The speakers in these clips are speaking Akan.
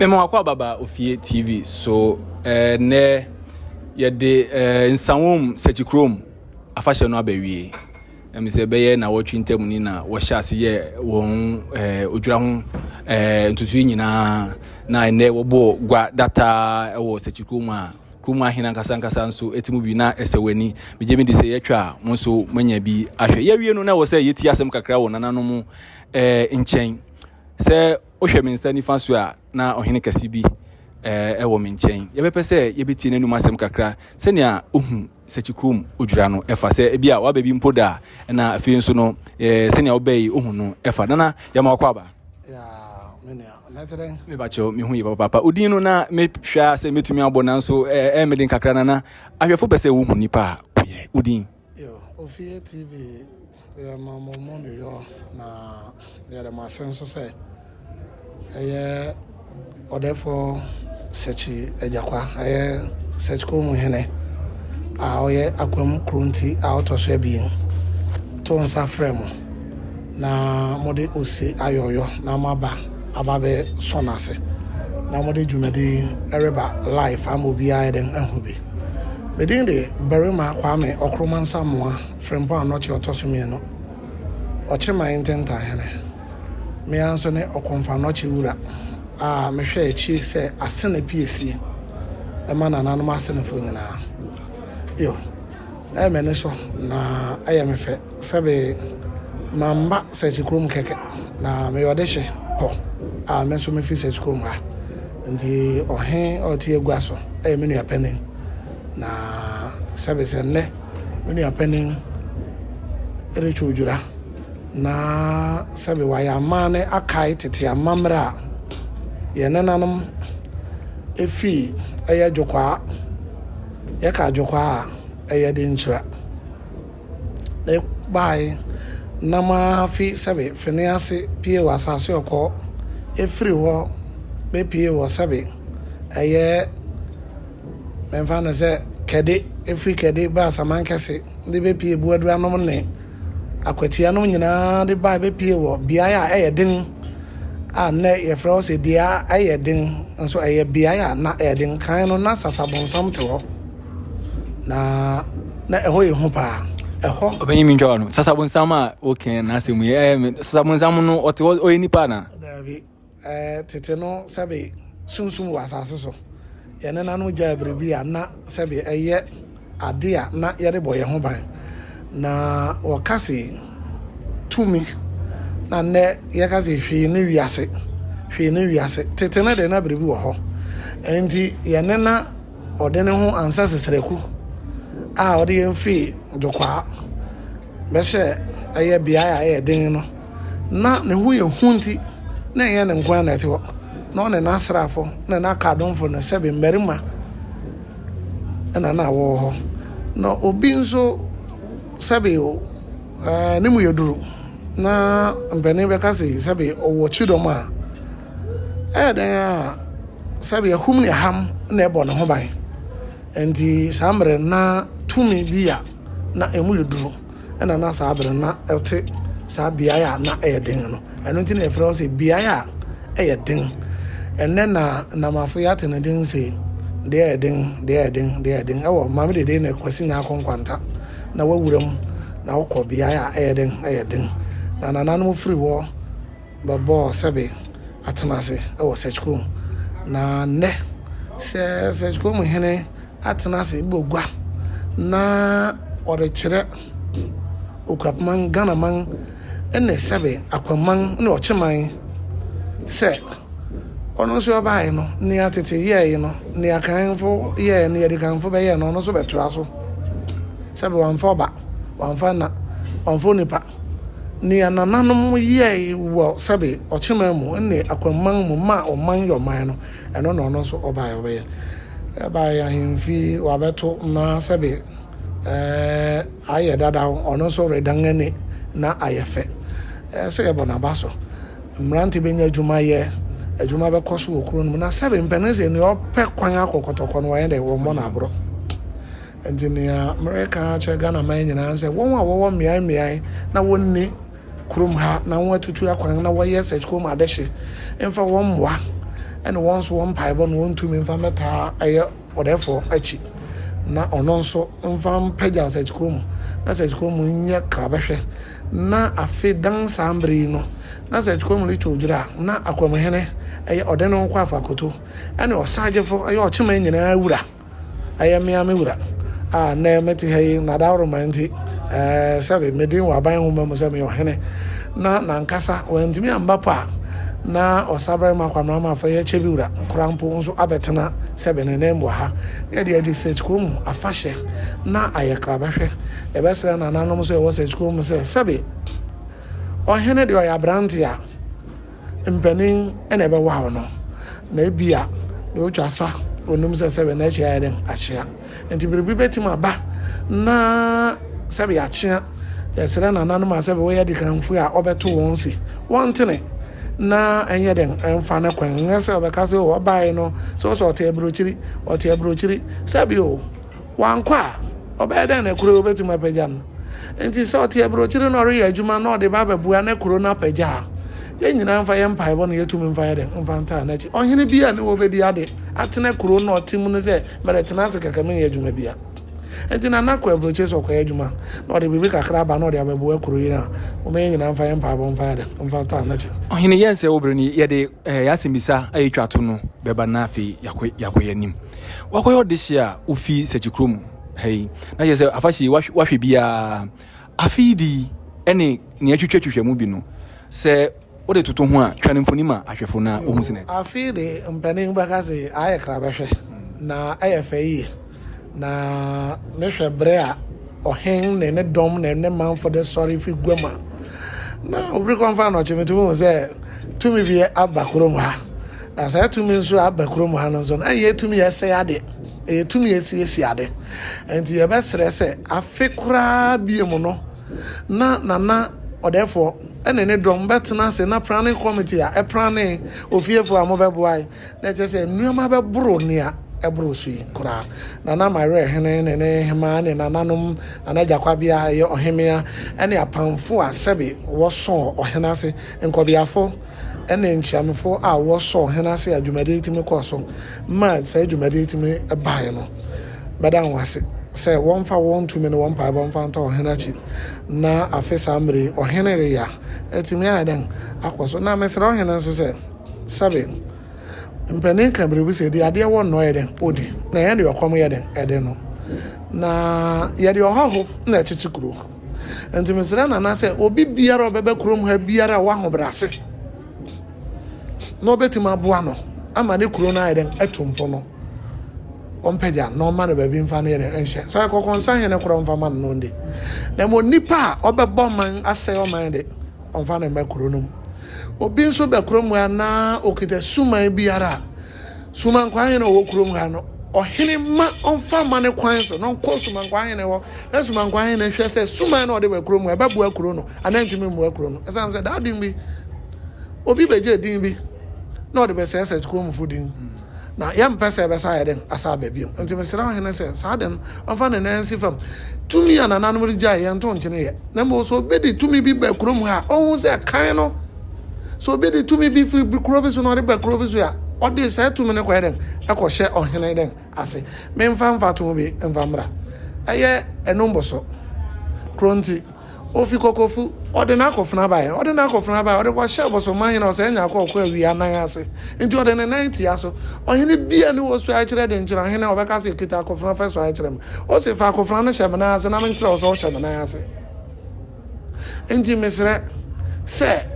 Mema wakɔ ababa Ofie TV so. Ɛnɛ yɛde Nsawam Sɛkyikurom afahyɛ no abɛwie. Ɛmi sɛ ɛbɛyɛ na wɔtwe ntam ni na wɔhyɛ ase yɛ wɔn odwira ho ntutuo nyinaa, na ɛnɛ wɔbɔ gua data ɛwɔ Sɛkyikurom a kurom ahene ankasa ankasa nso ɛti mu bi na ɛsɛ w'ani. Megye mi di sɛ yɛtwa a, mo nso moanya bi ahwɛ. Yɛwie no na ɛwɔ sɛ yɛti asɛm kakra wɔ nananom nkyɛn. Sɛ wohwɛ me nsa nifa so a, na ɔhene kɛse bi ɛwɔ me nkyɛn. Yɛbɛpɛ sɛ yɛbɛtie n'anum asɛm kakra sɛnea ohu Sɛkyikurom odwira no ɛfa, sɛ ebi a waba bi mpo da, ɛna afei nso no sɛnea wobɛyi ohu no ɛfa. Nana, yɛma wakɔ aba. Mebakyɛw, mehu yɛ papaapa. Odin no na mehwɛ a sɛ mɛtumi abɔ, nanso ɛyɛ mede nkakra. Nana, ahwɛfo pɛ sɛ wohu nipa a woyɛ. Odin? Ofie TV, yɛma mo mo ne yɔ na yɛde mo ase nso sɛ ɛyɛ ɔdɛfoɔ Sɛkyi Agyakwa, ɛyɛ Sɛkyi kurom hene a ɔyɛ Akwam kuro nti a ɔtɔ so 2 to nsa frɛ mo na mode ose ayɔyɔ na moaba aba bɛsɔ n'ase na mode dwumadi ɛreba live ama obiara yɛde ahu bi. Medin de Barima Kwame Ɔkroma Nsamoa Frempɔn Anɔkye ɔtɔ so 2, Ɔkyeman Ntentahene. Mmea nso ne Ɔkɔmfo Anɔkye wura a mehwɛ akyi sɛ asene piesie ɛma nananom asenefo nyinaa. Yo, ɛyɛ m'ani so na ɛyɛ me fɛ sɛbe mamba Sɛkyi kurom kɛkɛ na meyɛ ɔde hye pɔ a me nso mefi Sɛkyi kurom ha, nti ɔhe a ɔte agua so ɛyɛ me nua panin, na sɛbe sɛ nnɛ me nua panin ɛretwa odwira na sɛbe wayɛ amanne akae tete amammerɛ a yɛn nenanom ɛfii ɛyɛ Dwokwaa. Yɛka Dwokwaa a, ɛyɛ de nkyerɛ na bae nam a fi sɛbe fene ase pie wɔ asase ɔkɔɔ, ɛfiri hɔ bɛpie wɔ sɛbe ɛyɛ memfa no sɛ Kɛde, ɛfiri Kɛde ba Asaman Kɛse de bɛpie Buaduanom ne Akwatianom nyinaa de ba bɛpie wɔ beaeɛ a ɛyɛ den a nnɛ yɛfrɛ hɔ sɛ dua ɛyɛ den, nso ɛyɛ beaeɛ a na ɛyɛ den kan no na Sasabonsam te hɔ na ɛhɔ yɛ hu paa ɛhɔ. Ɔbɛnyi mi ntwa no, Sasabonsam a woka n'asɛm yi, Sasabonsam no ɔte hɔ, ɔyɛ nipa na? Daabi, tete no sɛbe sunsum wɔ asase so, yɛne nanom gyaa biribi a na sɛbe ɛyɛ ade a na yɛde bɔ yɛn ho ban, na wɔka se tumi na nnɛ yɛka sɛ hwee ne wiase, hwee ne wiase. Tete no de na biribi wɔ hɔ, nti yɛne na ɔde ne ho ansa sesrɛku a ɔde yɛn fii Dwokwaa bɛhyɛ ɛyɛ beaeɛ a ɛyɛ den no na ne ho yɛ hu, nti na ɛnyɛ ne nko ara na ɛte hɔ, na ɔne n'asraafo na n'akadomfo no, sɛbe mmarima ɛna na wɔwɔ hɔ, na obi nso sɛbe ne mu yɛ duru na mpanin bɛka sɛ sɛbe ɔwɔ kyidɔm a ɛyɛ dɛn a sɛbe ahum ne aham na ɛbɔ ne ho ban. Nti saa mmerɛ na tumi bi a na emu yɛ duru ɛna na saa berɛ na ɛte saa beaeɛ a na ɛyɛ den no. Ɛno nti na yɛfrɛ hɔ sɛ beaeɛ a ɛyɛ den. Ɛnɛ na namafo yɛate ne den sɛ deɛ ɛyɛ den, deɛ ɛyɛ den, deɛ ɛyɛ den ɛwɔ Maame Dede na Kwasi Nyaako Nkwanta na wawura mu na wokɔ beaeɛ a ɛyɛ den, ɛyɛ den, na nananom firi hɔ bɛbɔɔ sɛbe atena ase ɛwɔ Sɛkyikurom. Na nnɛ sɛ Sɛkyikurom hene atena ase bɔ gua na ɔde kyerɛ Okuapeman, Ghanaman ɛne sɛbe Akwaman ne Ɔkyeman sɛ ɔno nso ɔbaeɛ no, nea tete yɛɛe no, nea kanfo yɛɛ no, yɛde kanfo bɛyɛɛ no, ɔno nso bɛtoa so. Sɛbe wamfa ɔba, wamfa na wamfa onipa, nea nananom yɛe wɔ sɛbe Ɔkyeman mu ne Akwaman mu ma ɔman yɛ ɔman no, ɛno na ɔno nso ɔbaeɛ ɔbɛyɛ. Ɛbaeɛ ahemfi wabɛto na sɛbe ayɛ dadaw, ɔno nso redan ani na ayɛ fɛ. Sɛ yɛbɔ n'aba so, mmerante bɛnya adwuma yɛ, adwuma bɛkɔ so wɔ kuro no mu, na sɛbe mpanin sɛ nea ɔpɛ kwan akɔ kɔtɔkɔ no, wɔyɛ dɛ wɔmmɔ no aborɔ. Nti nea mereka akyerɛ Ghana man nyinaa sɛ wɔn a wɔwɔ mmeae mmeae na wɔnni kurom ha na wɔn atutu akwan na wɔyɛ sɛ kurom adehye mfa wɔn mmoa. ɛne wɔn nso wɔn mpaebɔ no wɔn ntumi mfa mmɛtaa ɛyɛ ɔdɛɛfoɔ akyi na ɔno nso mfa mpagya Sɛkyikuro mu na Sɛkyikuro mu nyɛ krabɛhwɛ na afe dan saa mmerɛ yi no na Sɛkyikuro mu retwa odwira a na Akwamuhene ɛyɛ ɔde ne ho kɔ Afakoto ɛne Ɔsagyefo ɛyɛ ɔkyeman nyinaa wura. Ɛyɛ me ara me wura a nnɛ mete ha yi, n'adaworoma nti, ɛɛ, sɛbe me din wɔ aban nwoma mu sɛ meyɛ ɔhene, na n'ankasa wantumi amba po a, na Ɔsabarima Kwamena Amanfo yɛ Kyebi wura koraa mpo nso abɛtena sɛbe ne nan mu wɔ ha, na yɛde adi Sech kurom afahyɛ na ayɛ krabɛhwɛ. Yɛbɛsrɛ nananom nso a ɛwɔ Sech kurom sɛ, sɛbe ɔhene deɛ ɔyɛ aberante a, mpanin na ɛbɛwaw no, na ebia deɛ ɔtwa sa ɔnim sɛ sɛbe n'akyi ayɛ dɛn akyea. Nti biribi bɛtumi aba na sɛbe akyea. Yɛsrɛ nananom a sɛbe wɔyɛ adikanfoɔ a ɔbɛto wɔn se wɔntene na ɛnyɛ dɛn ɛmfa ne kwan. Nyɛ sɛ ɔbɛka sɛ o ɔbae no sɛ ɔsɛ ɔte aburokyiri, ɔte aburokyiri. Sɛbe o. Wankɔ a, ɔbɛyɛ dɛn na kuro yi wɔbɛtumi apagya no? Enti sɛ ɔte aburokyire na ɔreyɛ adwuma na ɔde ba abɛboa na kuro no apagya a, yɛn nyinaa mfa yɛn mpaebɔ na yɛtumi mfa yɛ dɛn mfa ntaa n'akyi. Ɔhene bi a ne wɔbɛdi ade atena kuro no a ɔte mu no sɛ meretena ase kɛkɛ menyɛ adwuma bia. Enti Nana kɔ aburokyire sɛ ɔkɔyɛ adwuma na ɔde biribi kakra aba na ɔde abɛboa kuro yi no a, momma yɛn nyinaa mfa yɛn mpaebɔ mfa yɛ dɛn mfa ntaa n'akyi. Ɔhene, yɛn sɛ wo bere no yɛde eh, yɛn asɛmmisa a ɛtwa to no bɛba na afei yɛakɔ yɛakɔ yɛn anim. Wakɔyɛ ɔdehye a wofi Sɛkyi kurom ha yi. Na kyerɛ sɛ afahyɛ yi wahwɛ biara. Afe yi de yi ne nea atwitwatwitwa mu bi no, sɛ wode toto ho a, twa no mfoni ma ahwɛfo na wohu sɛnea ɛte. Afe yi de, mpanin bɛka se ayɛ krabɛhwɛ, na ɛyɛ fɛ yiye. Na mehwɛ bere a ɔhen ne ne dɔm ne ne manfo de sɔre fi guam a, na obi kɔmfa anɔkye metumi hu sɛ tumi bi aba kurom ha. Na saa tumi nso a aba kurom ha no nso no, ɛnyɛ tumi a ɛsɛe ade, ɛyɛ tumi a ɛsiesie ade. Enti yɛbɛsrɛ sɛ afe koraa bio no, na Nana Ɔdɛɛfoɔ ne ne dɔm bɛtena ase na planning committee a ɛplane ofiefoɔ a mobɛboae na ɛkyerɛ sɛ nneɛma bɛboro nea ɛboro so yi koraa. Nana Mawerɛ Hene ne ne hemaa ne nananom, Nana Gyakwabea a ɛyɛ ɔhemmea ne apamfo a sɛbe wɔsɔɔ ɔhene ase, nkɔbeafo, ne nkyeamefo a wɔsɔɔ hɛn ase a dwumadzi yi tumi kɔɔ so maa saa dwumadzi yi tumi bae no, mɛda hɔn ase sɛ wɔmfa hɔn tumi ne hɔn mpaabɔ mfa ntɔ ɔhen akyi na afe saa mber yi ɔhen reyɛ a etumi ayɛ dɛn akɔ so. Na meserɛ ɔhen nso sɛ, sɛbe mpanin ka biribi sɛ, deɛ adeɛ wɔ nnɔ yɛ dɛn odi, na ɛnyɛ deɛ ɔkɔm yɛ dɛn ɛde no. Na yɛde ɔhɔho na ɛkyekye kuro. Nti mesrɛ Nana sɛ obi biara a ɔbɛba kurom ha biara a ɔwɔ ahobrɛase na ɔbɛtumi aboa no ama ne kuro no ayɛ dɛn atu mpo no, ɔmpagya na ɔma no baabi mfa no yɛ dɛn nhyɛ. Sɛ ɔyɛ kɔkɔnsa hene korɔ ɔmfa ma no no ɔndi. Na mmom nipa a ɔbɛbɔ ɔman asɛe ɔman de, ɔmfa no mma kuro no mu. Obi nso ba kurom ha na ɔkita suman biara a, Sumankwaa hene a ɔwɔ kurom ha no, ɔhene mma ɔmfa mma ne kwan so na ɔnkɔ Sumankwaa hene hɔ na Sumankwaa hene hwɛ sɛ suman na ɔde ba kurom ha ɛbɛboa kuro no anaa ntumi mmoa kuro no. Ɛsiane sɛ daa din bi obi bɛgye din bi na ɔde bɛsɛesɛe kuromfo din na yɛmpɛ sɛ ɛbɛsa ayɛ dɛn asa aba biom. Nti mesrɛ ɔhene sɛ saa de no ɔmfa ne nan nsi fam. Tumi a nananom de gyae yɛn nto nkyene yɛ. Na mmom sɛ obi de tumi bi ba kurom ha a, ɔnhu sɛ kan no Sɛ obi de tumi bi firi kuro bi so na ɔde ba kuro bi so a, ɔde saa tumi no kɔyɛ dɛn? Ɛkɔhyɛ ɔhene dɛn ase. Memfa mfatoho bi mfa mmra. Ɛyɛ Ɛnomboso kuro nti, ofi Kokofu, ɔde n'akofena baeɛ. Ɔde n'akofena baeɛ, ɔde kɔhyɛ Bosomahene ɔsɛe Nyarko ɔkɔ awia nan ase. Nti ɔde ne nan tia so. Ɔhene bia ne wɔ suae kyerɛ de nkyerɛ ɔhene a ɔbɛka sɛ kita akofena fa suae kyerɛ me. Ose fa akofena no hyɛ me nan ase na menkyerɛ wo sɛ wohyɛ me nan ase. Enti mesrɛ sɛ,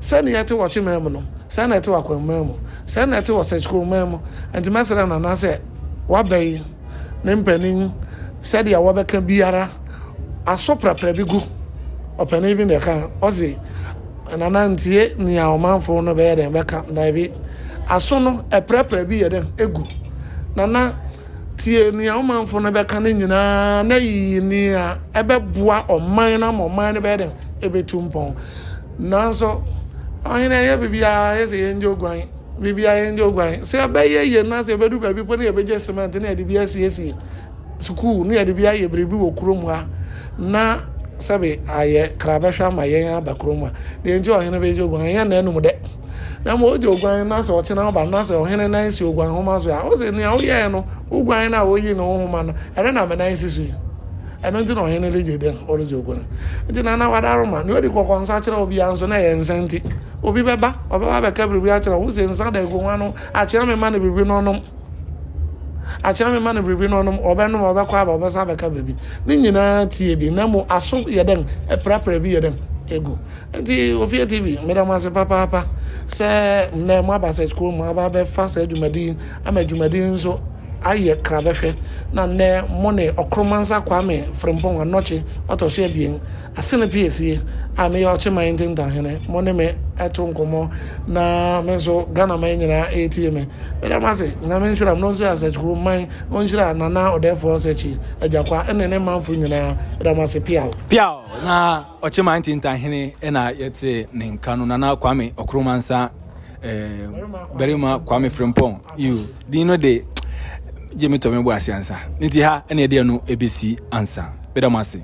sɛnea ɛte wɔ Kyeman mu no, saa na ɛte wɔ Akwanman mu, saa na ɛte wɔ Sɛkyikuroman mu. Enti mɛsrɛ Nana sɛ waba yi, ne mpanin, sɛdeɛ wɔbɛka biara, aso prapra bi gu. Ɔpanin bi na ɛka, ɔse, Nana ntie nea ɔmanfo no bɛyɛ dɛn bɛka, daabi, aso no ɛprapra bi yɛ dɛn egu. Nana. Tie nea wo manfo no bɛka no nyinaa na yi nea ɛbɛboa ɔman no ama ɔman no bɛyɛ dɛn? Ɛbɛtu mpɔn. Nanso, ɔhene ɛyɛ biribiara yɛ sɛ yɛngye oguan, biribiara yɛngye oguan. Sɛ ɛbɛyɛ yie na sɛ ɛbɛdu baabi po na yɛbɛgye cement na yɛde bi asiesie sukuu na yɛde bi ayɛ biribi wɔ kurom ha na sɛbe ayɛ krabɛhwɛ ama yɛn aba kurom ha. Deɛ nti ɔhene bɛgye oguan, ɛnyɛ n'anum dɛ. Na mmom wogye oguan na sɛ ɔkyena woba na sɛ ɔhene nan si oguan nhoma so a, wose nea woyɛe no, wo guan no a woyii ne ho nhoma no, ɛno na me nan si so yi. Ɛno nti na ɔhene regye dɛn? Ɔregye oguan. Nti Nana Wadaroma, nea ɔdi kɔkɔnsa kyerɛ obiara nso na ɛyɛ nsa nti. Obi bɛba, ɔbɛba abɛka biribi akyerɛ wo, wose nsa da aguan no, akyea me ma no biribi na ɔnom. Akyea me ma no biribi na ɔnom, ɔbɛnom, ɔbɛkɔ aba, ɔbɛsan abɛka biribi. Ne nyinaa tie bi, na mmom aso yɛ dɛn? Ɛprapra bi yɛ dɛn? Egu. Nti Ofie TV, meda mo ase papaapa sɛ nnɛ moaba sɛ kurom aba abɛfa saa dwumadi yi ama dwumadi yi nso ayɛ krabɛhwɛ. Na nnɛ mo ne Ɔkromansa Kwame Frimpong Anɔkye ɔtɔ so abien, Asene Piesie a meyɛ Ɔkyeman Ntentahene, mo ne me ɛto nkɔmmɔ na me nso Ghana man nyinaa ɛretie me. Meda mo ase, Nyame nhyira mo na ɔnhyira Sɛkyi kurom man, na ɔnhyira Nana Ɔdɛɛfoɔ Sɛkyi Agyakwa ɛne ne manfo nyinaa. Meda mo ase, Piaw. Piaw! Na Ɔkyeman Ntentahene na yɛte ne nka no, Nana Kwame Ɔkromansa eh, Barima Kwame Frimpong. Yo, din no de gye me tɔ me bo ase ansa. Nti ha ɛna yɛde ɛno ɛbɛsi ansa. Meda mo ase.